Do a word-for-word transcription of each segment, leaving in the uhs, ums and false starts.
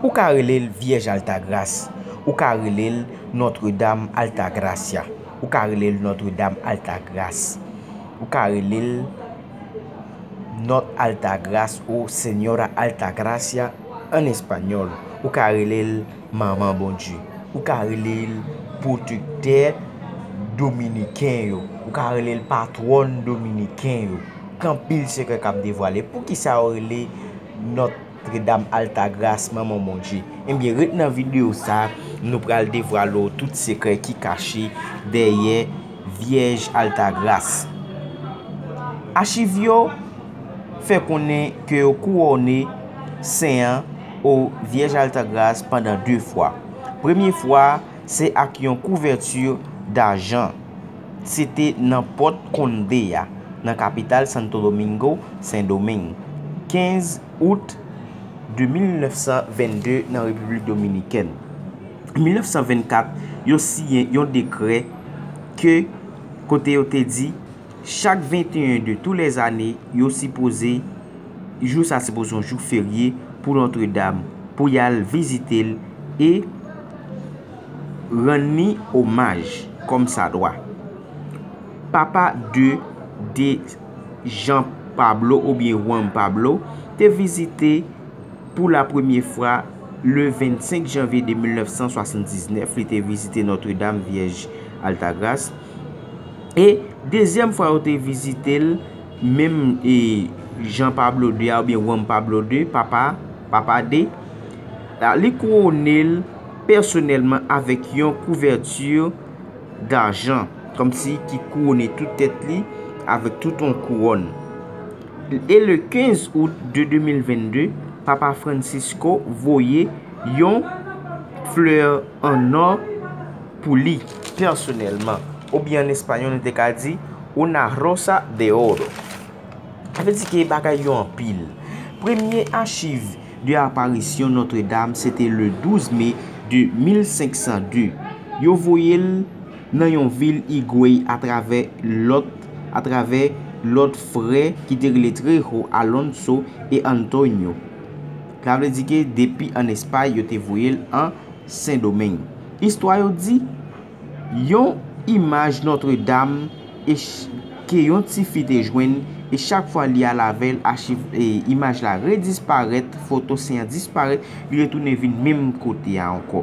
Ou ka rele l Vyèj Altagras. Ou ka rele l Notre Dame Altagracia. Ou ka rele l Notre Dame Altagras. Ou ka rele l Notre Altagras ou Señora Altagracia an espanyòl. Ou ka rele l Manman Bondye. Ou ka rele l pwotektè dominiken yo. Ou ka rele l patwòn dominiken yo. Gen anpil sekrè k ap devwale. Poukisa yo rele Notre Dame Altagras Manman Bondye? Ebyen, ret nan videyo sa a, nou pral devwale w tout sekrè ki kache dèyè Vyèj Altagras. Achiv yo fè konnen ke yo kouwone sen an o Vyèj Altagras pandan de fwa. Premye fwa, se ak yon kouvèti dajan. Se te nan Pòt Konde a, nan kapital Santo Domingo, Sendomeng, kenz out de mil nèf san vennde nan Repiblik Dominikèn. Mil nèf san vennkat, yo siyen yon dekrè ke kote yo te di, chak venteyen de tou lè zane, yo sipoze, jou sa sipoze yon jou ferye pou Notre Dame, pou y al vizite l e rann li omaj kòm sa dwa. Papa de, de Jean Pablo oubyen Juan Pablo te vizite pou la premye fwa le vennsenk janvye de mil nèf san swasanndiznèf, li te vizite Notre Dame Vyèj Altagras. E dezyèm fwa yo te vizite l, menm e Jean Pablo de a oubyen Juan Pablo de, papa, papa de, a, li kouwone l pèsonèlman avèk yon kouvèti dajan, kòmsi ki kouwone tout tèt li avèk tout yon kouwòn. E le kenz out de de mil vennde, Papa Francisco voye yon flè an nò pou li, pèsonèlman. Oubyen an espanyòl, nou te ka di, una rosa de oro. Sa vle di ke bagay yo anpil. Premye achiv de aparisyon Notre Dame, se te le douz me de mil senk san de. Yo voye l nan yon vil Higüey atravè lòt, atravè lòt frè ki te rele Trejo, Alonso e Antonio. Sa vle di ke depi ann Espay, yo te voye l an Sendomeng. Istwa yo di, yon imaj Notre Dame e ch-, ke yon tifi te jwenn, e chak fwa li al avè l, achiv, e, imaj la redisparèt, foto sen an disparèt, li retounen vin menm kote a ankò.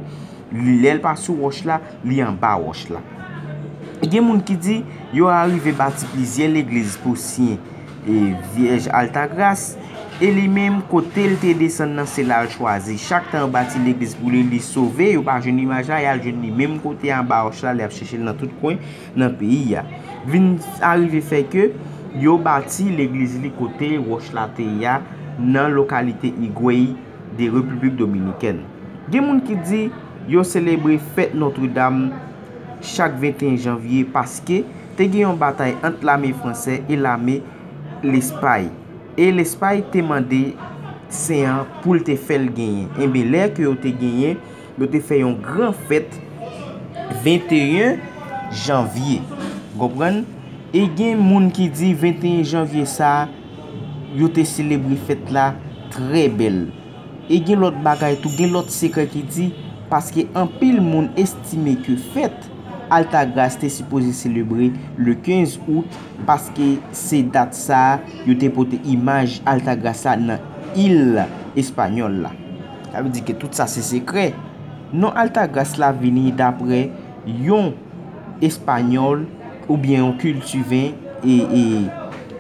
Li, lè l pa sou wòch la, li anba wòch la. Gen moun ki di, yo arive bati plizyè legliz pou siyen e Vyèj Altagras, e li menm, kote l te desann nan, se la l chwazi. Chak tan yo bati legliz pou li, li sove, yo pa jwenn imaj la, y al jwenn li menm kote anba wòch la, li ap chèche l nan tout kwen nan peyi a. Vin arive fè ke yo bati legliz li kote wòch la te ye a, nan lokalite Higüey de Repiblik Dominikèn. Gen moun ki di yo selebre fèt Notre Dame chak venteyen janvye paske te gen yon batay ant lame fransè e lame Lespay. E Lespay te mande sen an pou l te fè l genyen. Enben, lè ke yo te genyen, yo te fè yon gran fèt venteyen janvye. Konprann? E gen moun ki di venteyen janvye sa a, yo te selebre fèt la trè bèl. E gen lòt bagay tou, gen lòt sekrè ki di, paske anpil moun estime ke fèt Altagras te sipoze selebre le kenz out, paske se dat sa a yo te pote imaj Altagras la nan il espanyòl la. Sa vle di ke tout sa se sekrè. Non Altagras la vini dapre yon espanyòl oubyen yon kiltiven e, e,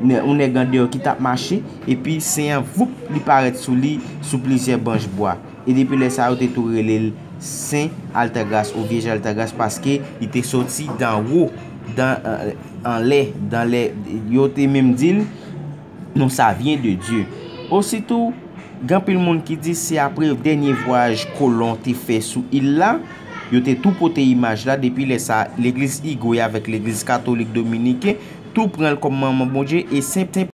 nè-, yon nèg andeyò ki t ap mache, epi sen an, voup, li parèt sou li sou plizyè branch bwa. E depi lè sa a, yo te tou rele l Sen Altagras ou Vyèj Altagras, paske li te soti danwo, dan, anlè, danlè, yo te menm di l, non, ça vient de Dieu. Ositou, gen anpil moun ki di se apre dènye vwayaj kolon te fè sou il la, yo te tou pote imaj la. Depi lè sa, legliz Igwe avèk legliz katolik dominiken tou pran l kòm manman Bondye, e Sen, Sen